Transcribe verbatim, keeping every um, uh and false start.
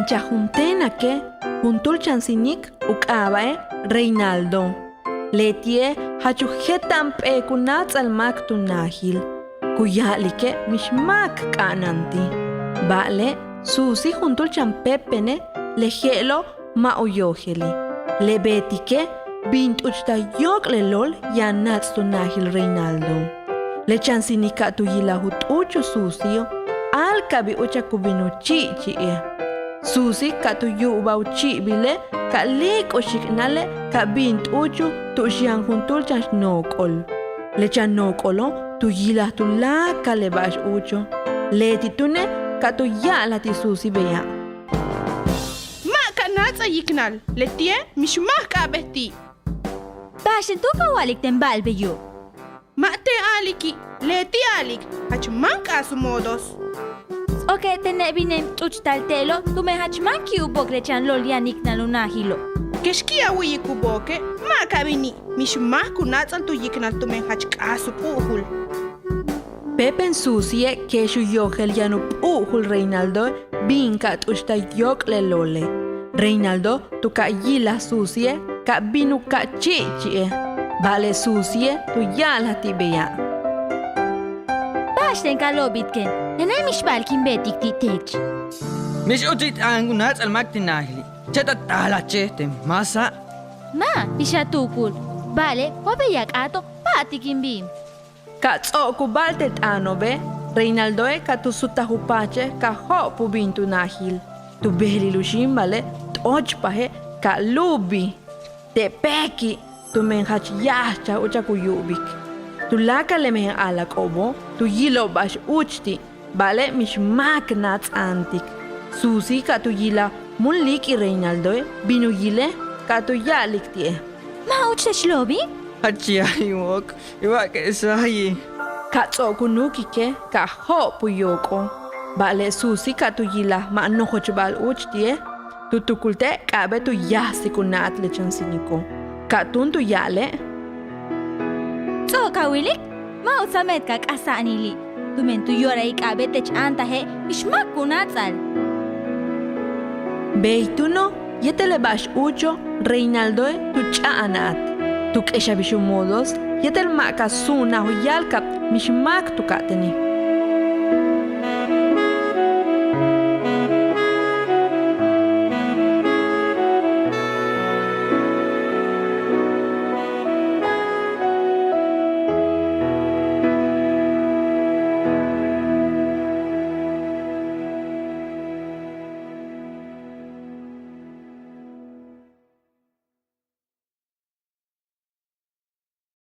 Chan junteenaque juntúul chan sinik u k'aaba'e' Reinaldo. Leti'e' jach u jeta'an p'éek u náats'al máak tu naajil. Cu ya'alique' mix máac ka'ananti'. Ba'ale' Susi juntúul chan pépene' le je'elo' ma' u yojeli'. Le beetique' bin t'uch ta yóok'ol le lool yaan náats' tu naajil Reinaldo. Le chan sinik ca' tu yilaj u t'uuch u Susio', áalkabi úuch a cu bin u chi'ichi'e'. Susi ca' tu yu'ubaj u chi'ibile' ca' líik'uxiknale' ca' bin t'uuch u tu'ux yaan juntúul chan nook'ol. Le chan nook'olo' tu yilaj tuláakal le ba'ax úucho'. Leti' túune' ca' tu ya'alaj ti' Susi beya': —Ma' ca' náats'al yicnal, leti'e' mix máac k'a'abéet ti'. —Ba'axten túun ca' wa'alik ten ba'al beyo'. —Ma' ten a'aliki', leti' a'alik, jach máac k'aas u moodos. Ts'o'oke' tene' binen t'uchtal te'elo' tumen jach máac qui'ubo'oc le chan lool yaan yicnal u naajilo'. —Kex qui'al a wu'uyic u booque', ma' ca' bini', mix máac cu náats'al tu yicnal tumen jach k'aas u p'u'ujul. Pepen Susie' quex u yojel yaan u p'u'ujul Reinaldoe' bin ca' t'uch ta yóok'ol le loole'. Reinaldo tu ca' yilaj Susie' ca' bin u ca' chi'ichi'e'. Ba'ale' Susie' tu ya'alaj ti' beya': —Ba'axten ca' lo'obitken, tene' mix ba'al quin beetic ti' teech. —Mix úuchil t'aan u náats'al máac tin naajili', chéen ta taalache' ten máasa'. —Ma', bix a tuucul. Ba'ale' wa beya' a k'áato', pa'atic in bin. Ca' ts'o'ok u ba'al te' t'aano'obe', Reinaldoe' ca' tu sutaj u paache' ca' jo'op u bin tu naajil. Tu bejlil u xíimbalile' t'ochpaje' ca' lúubil. Te' péequi' tumen jach yáajchaj úuch a cu yu'ubic. Tuláacal le mejen a'alako'obo' tu yilo'ob ba'ax úuch ti', ba'ale' mix máac náats'a'antic. Susi ca' tu yilaj mun líiq'uil Reinaldoe' bin u yile', ca' tu ya'alic ti'e': —¿Ma' úuch teech lo'obi'? —Jach yáaj in wóok, in wa'ake'esayi'. Ca' ts'o'ok u nuuquique' ca' jo'op u yooko'. Ba'ale' Susi ca' tu yilaj ma' nojoch ba'al úuch ti'e', tu tucul te' k'a'abéet u yajsic u na'at le chan sinico'. Ca' túun tu ya'ale': —Ts'o'ok a wilic, ma' uts a meet ca' k'asa'anili', tumen tu yorail k'a'abéet teech áantaje' mix máac cu náats'al. Bey túuno', yéetel le ba'ax úucho', Reinaldoe' tu ch'a'ana'at. Tu k'exaj bix u moodos yéetel ma' ca' su'unaj u yáalcab mix máac tu ka'ateni'.